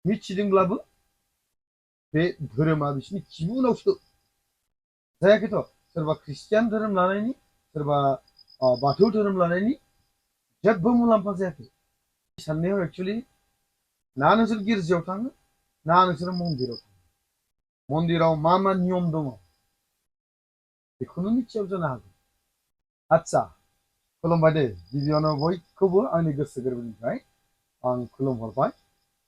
मिथिदोंब्लाबो बे धोरोमा बिसोरनि खिबुनावसो जायाखैथ' सोरबा ख्रिस्टियान धोरोम लानायनि सोरबा बाथौ धोरोम लानायनि जेबो मुलाम्फा जायाखै साननायाव एक्चुअलि ना नोंसोर गिर्जायाव थाङो ना नोंसोर मन्दिराव थाङो मन्दिराव मा मा नियम दङ बेखौनो मिथियाव जानो हागौ आदसा खुलुमबाय दे गिबियावनो बयखौबो आंनि गोसो गोरबोनिफ्राय आं खुलुमहरबाय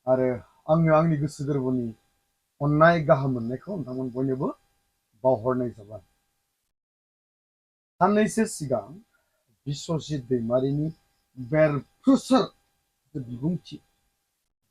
आरो आङो आंनि गोसो गोरबोनि अननाय गाहाम मोननायखौ नोंथांमोन बयनोबो बावहरनाय जाबाय साननैसो सिगां बिश्वजित दैमारिनि बेरफ्रुसार बिबुंथि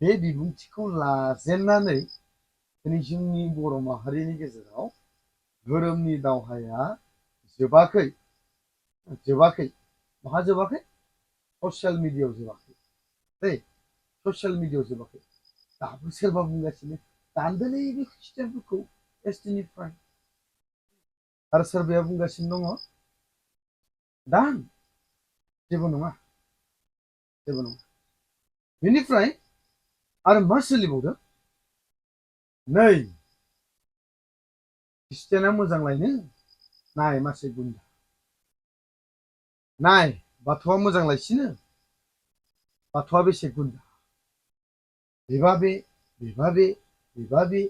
बे बिबुंथिखौ लाजेननानै दिनै जोंनि बर' माहारिनि गेजेराव धोरोमनि दावहाया जोबाखै माहा जोबाखै ससियेल मिडियायाव जोबाखै दै ससियेल मिडियायाव जोबाखै दाबो सोरबा बुंगासिनो दानदोलै बे ख्रिस्टियानफोरखौ एसटिनिफ्राय आरो सोरबाया बुंगासिनो दङ दान जेबो नङा बेनिफ्राय आरो मा सोलिबावदों नै ख्रिस्टियाना मोजां लायनो नाय मासे गुन्दा नाय बाथौआ मोजां लायसिनो बाथौआ बेसे गुन्दा बेबा बे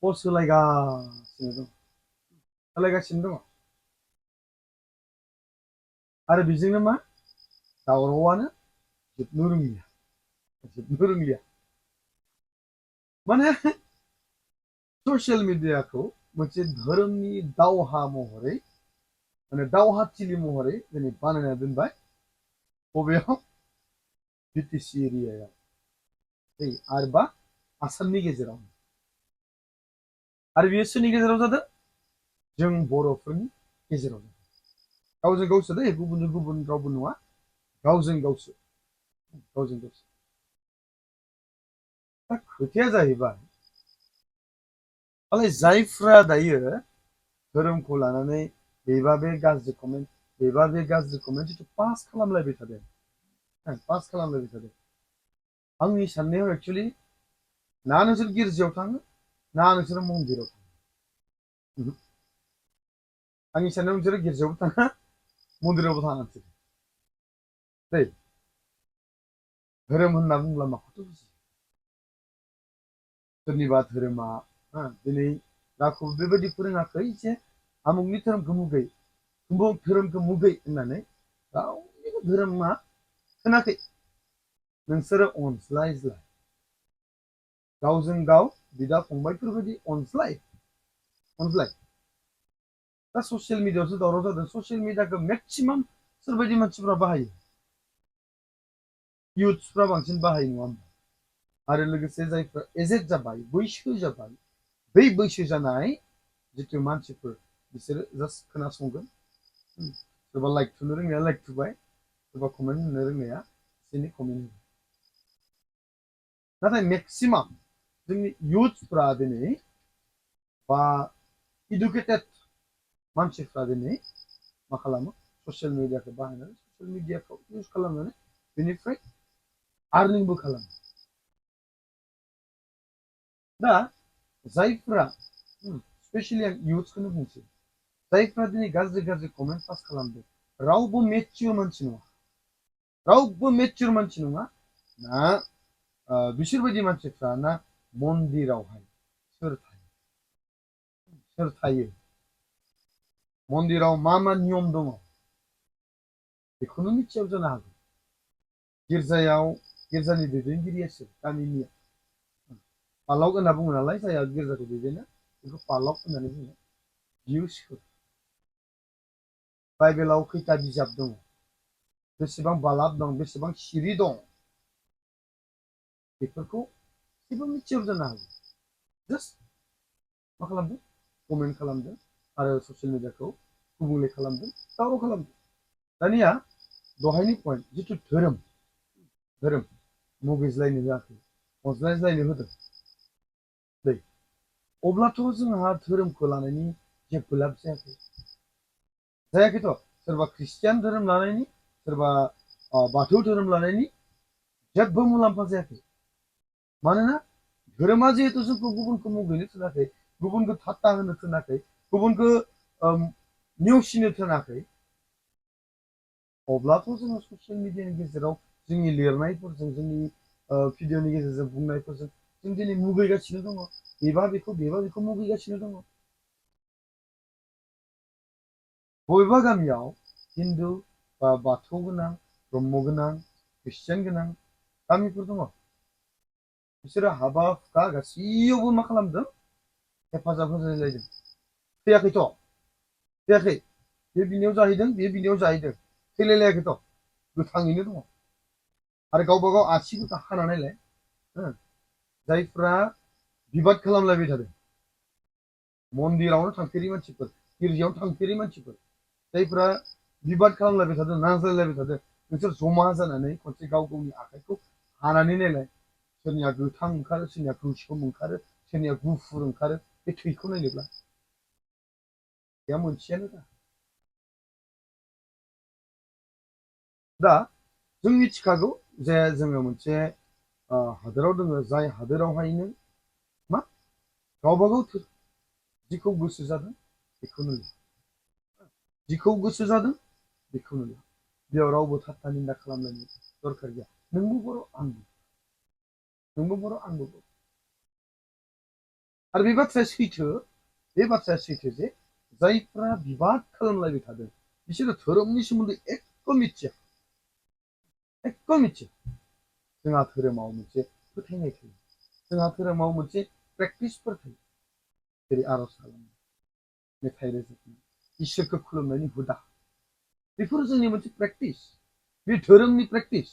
पस्ट सोलायगासिनो दङ आरो बेजोंनो मा दावरावानो जोबनो रोंलिया माने ससियेल मिडियाखौ मोनसे धोरोमनि दावहा महरै माने दावहाथिलि महरै दिनै बानायना दोनबाय बबेयाव बिटिसि एरियायाव आरोबा आसामनि गेजेराव आरो बेयो सोरनि गेजेराव जादों जों बर'फोरनि गेजेराव गावजों गावसो दै गुबुनजों गुबुन रावबो नङा गावजों गावसो दा खोथाया जाहैबाय मालाय जायफ्रा दायो धोरोमखौ लानानै बेबा बे गाज्रि कमेन्ट जिथु पास खालामलायबाय थादों आंनि साननायाव एक्चुअलि ना नोंसोर गिर्जायाव थाङो ना नोंसोर मन्दिराव थाङो आंनि साननायाव नोंसोर गिर्जायावबो थाङा मन्दिरावबो थाङा नोंसोर दै धोरोम होनना बुंब्ला माखौथो बुजियो सोरनिबा धोरोमा दिनै रावखौबो बेबायदि फोरोङाखै जे आमुकनि धोरोमखौ मुगै उमुक धोरोमखौ मुगै होननानै रावनिबो धोरोमा होनाखै नोंसोरो अनज्लायज्लाय गावजों गाव बिदा फंबायफोरबायदि अनज्लाय दा ससियेल मिडियायावसो दावराव जादों ससियेल मिडियाखौ मेक्सिमाम सोरबायदि मानसिफ्रा बाहायो इउथ्सफ्रा बांसिन बाहायो नङा होमबा आरो लोगोसे जायफ्रा एजेड जाबाय बैसो जाबाय बै बैसो जानाय जिथु मानसिफोर बिसोरो जास्ट खोनासंगोन सोरबा लाइक थुनो रोंनाया लाइक थुबाय सोरबा कमेन्ट होनो रोंनाया एसे कमेन्ट होबाय नाथाय मेक्सिमाम जोंनि इउथ्सफ्रा दिनै बा इडुकेटेड मानसिफ्रा दिनै मा खालामो ससियेल मिडियाखौ बाहायनानै ससियेल मिडियाखौ इउज खालामनानै बेनिफ्राय आर्निंबो खालामो दा जायफ्रा स्पेसियलि आं इउथ्सखौनो बुंसै जायफ्रा दिनै गाज्रि कमेन्ट पास खालामदों रावबो मेच्युर मानसि नङा ना बिसोरबायदि मानसिफ्रा ना मन्दिरावहाय सोर थायो मन्दिराव मा नियम दङ बेखौनो मिथियाव जानो हागौ गिर्जानि दैदेनगिरिया सोर गामिनिया पालक होनना बुङो नालाय जायहा गिर्जाखौ दैदेनो बेखौ पालक होननानै बुङो बियो सोर बाइबेलाव खैथा बिजाब दङ बेसेबां बालाब दं बेसेबां सिरि दं बेफोरखौ जेबो मिथियाव जानो हागौ जास्ट मा खालामदों कमेन्ट खालामदों आरो ससियेल मिडियाखौ गुबुंले खालामदों दावराव खालामदों दानिया दहायनि पइन्ट जिथु धोरोम मुगैज्लायनो होआखै अनज्लायज्लायनो होदों दै अब्लाथ' जोंहा धोरोमखौ लानायनि जेबो लाब जायाखैथ' सोरबा ख्रिस्टियान धोरोम लानायनि सोरबा बाथौ धोरोम लानायनि जेबो मुलाम्फा जायाखै मानोना धोरोमा जिहेतु जोंखौ गुबुनखौ मुगैनो थोनाखै, गुबुनखौ ठाट्टा होनो थोनाखै, गुबुनखौ नेवसिनो थोनाखै, अब्लाथ' जोङो ससियेल मिडियानि गेजेराव जोंनि लिरनायफोरजों, जोंनि भिडिअनि गेजेरजों बुंनायफोरजों जों दिनै मुगैगासिनो दङ। बेबा बेखौ मुगैगासिनो दङ। बबेबा गामियाव हिन्दु बा बाथौ गोनां, ब्रह्म गोनां, ख्रिस्टियान गोनां गामिफोर दङ। बिसोरो हाबा हुखा गासैयावबो मा खालामदों? हेफाजाब होलायलायदों। फैयाखैथ', फैयाखै। बे बिनियाव जाहैदों, बे बिनियाव जाहैदों। थैलायलायाखैथ', गोथाङैनो दङ। आरो गावबा गाव आसिफोरखौ हाना नायलाय, जायफ्रा बिबाद खालामलायबाय थादों, मन्दिरावनो थांफेरि मानसिफोर, गिर्जायावनो थांफेरि मानसिफोर, जायफ्रा बिबाद खालामलायबाय थादों, नांज्लायलायबाय थादों, नोंसोर जमा जानानै खनसे गाव गावनि आखाइखौ हानानै नायलाय। सोरनिया गोथां ओंखारो, सोरनिया गोसोम ओंखारो, सोरनिया गुफुर ओंखारो। बे थैखौ नायनोब्ला बे मोनसेयानो दा जों मिथिखागौ जे जोङो मोनसे हादोराव दङ, जाय हादोरावहायनो मा गावबा गाव जिखौ गोसो जादों बेखौनो ला, जिखौ गोसो जादों बेखौनो ला। बेयाव रावबो ठाट्टा निन्दा खालामलायनो दरखार गैया। नोंबो बर', आंबो, नोंबो बर', आंबो बर'। आरो बे बाथ्राया सैथो, बे बाथ्राया सैथो जे जायफ्रा बिबाद खालामलायबाय थादों बिसोरो धोरोमनि सोमोन्दै एख' मिथिया, एख' मिथिया। जोंहा धोरोमाव मोनसे फोथायनाय थायो, जोंहा धोरोमाव मोनसे प्रेक्टिसफोर थायो, जेरै आर'ज खालामनाय, मेथाइ रोजाबनाय, इसोरखौ खुलुमनायनि हुदा, बेफोर जोंनि मोनसे प्रेक्टिस, बे धोरोमनि प्रेक्टिस।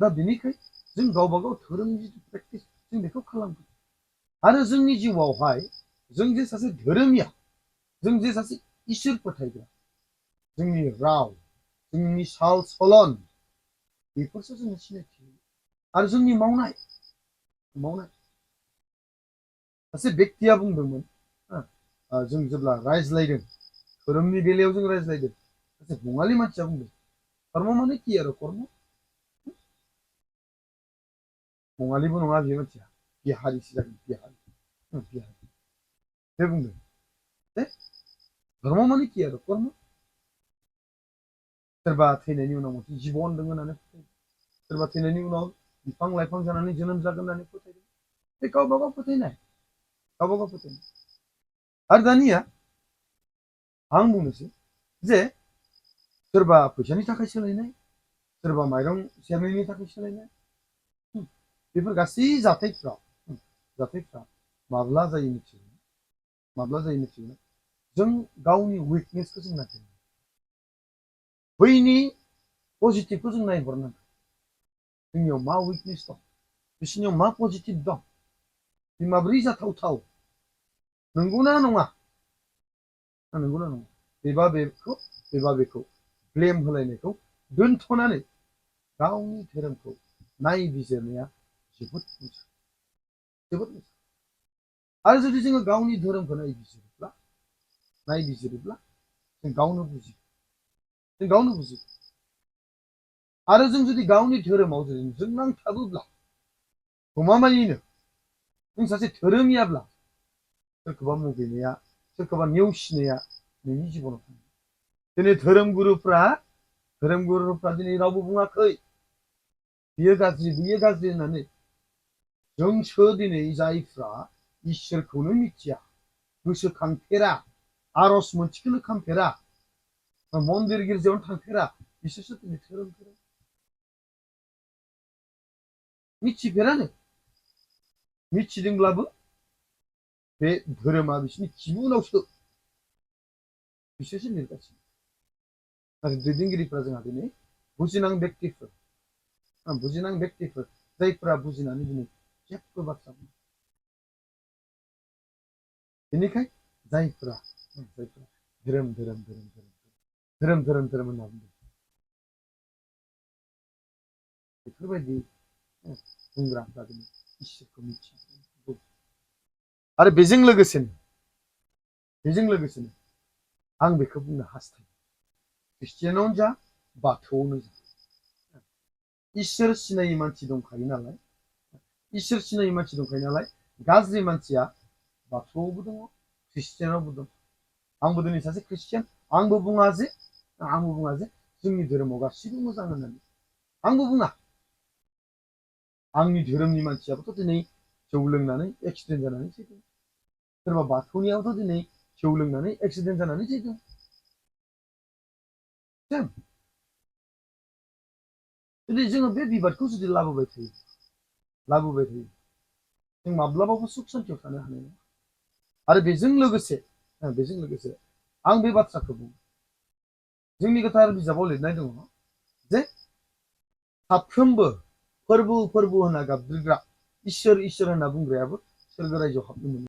दा बेनिखायनो जों गावबा गाव धोरोमनि जिथु प्रेक्टिस जों बेखौ खालामगोन। आरो जोंनि जिउआवहाय जों जे सासे धोरोमिया, जों जे सासे इसोर फोथायग्रा, जोंनि राव, जोंनि साल सलन, बेफोरसो जोंनि सिनायथि। आरो जोंनि मावनाय, सासे बेक्तिया बुंदोंमोन, जों जेब्ला रायज्लायदों, धोरोमनि बेलायाव जों रायज्लायदों, सासे बङालि मानसिया बुंदों, कर्म माने कि आरो कर्म? बङालिबो नङा बे मानसिया, बिहारिसो जागोन, बिहारि। बे बुंदों जे धर्म माने कि आरो कर्म? सोरबा थैनायनि उनाव मोनसे जिबन दङ होननानै फोथायदों, सोरबा थैनायनि उनाव बिफां लाइफां जानानै जोनोम जागोन होननानै फोथायदों। बे गावबा गाव फोथायनाय, गावबा गाव फोथायनाय। आरो दानिया आं बुंनोसै जे सोरबा फैसानि थाखाय सोलायनाय, सोरबा माइरं सेरनायनि थाखाय सोलायनाय, बेफोर गासै जाथायफ्रा माब्ला जायो मिथिगौ, माब्ला जायो मिथिगौ? जों गावनि उइकनेसखौ जों नागिरो, बैनि पजिटिभखौ जों नायहरनांगोन। जोंनियाव मा उइकनेस दं, बिसोरनियाव मा पजिटिभ दं, बे माब्रै जाथावथाव, नंगौना नङा, नंगौना नङा, बेबा बेखौ ब्लेम होलायनायखौ दोनथ'नानै गावनि धोरोमखौ नायबिजिरनाया जोबोद मोजां, जोबोद मोजां। आरो जुदि जोङो गावनि धोरोमखौ नायबिजिरोब्ला जों गावनो बुजियो, जों गावनो बुजियो। आरो जों जुदि गावनि धोरोमाव जों नांथाबोब्ला, गमामायैनो नों सासे धोरोमियाब्ला सोरखौबा मुगैनाया, सोरखौबा नेवसिनाया नोंनि जिबनाव थाङो। दिनै धोरोमगुरुफ्रा दिनै रावबो बुङाखै बियो गाज्रि, बियो गाज्रि होननानै। जोंसो दिनै जायफ्रा इसोरखौनो मिथिया, गोसोखांफेरा, आर'ज मोनसेखौनो खालामफेरा, मन्दिर गिर्जायावनो थांफेरा, बिसोरसो दिनै धोरोम मिथिफेरानो। मिथिदोंब्लाबो बे धोरोमा बिसोरनि खिबु उनावसो, बिसोरसो लिरगासिनो। नाथाय दैदेनगिरिफ्रा जोंहा दिनै बुजिनां बेक्तिफोर, जायफ्रा बुजिनानै दिनै जेबो बाथ्रा बुङा। बेनिखायनो जायफ्रा धोरोम होनना बुंदों, बेफोरबायदि बुंग्राफ्रा दिनै इसोरखौ मिथिया। आरो बेजों लोगोसेनो आं बेखौ बुंनो हास्थायो, ख्रिस्टियानावनो जा, बाथौआवनो जा, इसोर सिनायै मानसि दंखायो नालाय इसोर सिनायै मानसि दंखायो नालाय गाज्रि मानसिया बाथौआवबो दङ ख्रिस्टियानावबो दं आंबो दिनै सासे ख्रिस्टियान आंबो बुङा जे जोंनि धोरोमाव गासिबो मोजां होननानै आंबो बुङा आंनि धोरोमनि मानसियाबोथ' दिनै जौ लोंनानै एक्सिडेन्ट जानानै थैदों सोरबा बाथौनियाबोथ' दिनै जौ लोंनानै एक्सिडेन्ट जानानै थैदों जुदि जोङो बे बिबादखौ जुदि लाबोबाय थायो जों माब्लाबाबो सुख सान्तियाव थानो हानाय नङा आरो बेजों लोगोसे आं बे बाथ्राखौ बुङो जोंनि गोथार बिजाबाव लिरनाय दङ जे साफ्रोमबो फोरबो होनना गाबज्रिग्रा इसोर होनना बुंग्रायाबो सोरगो रायजोआव हाबनो मोनो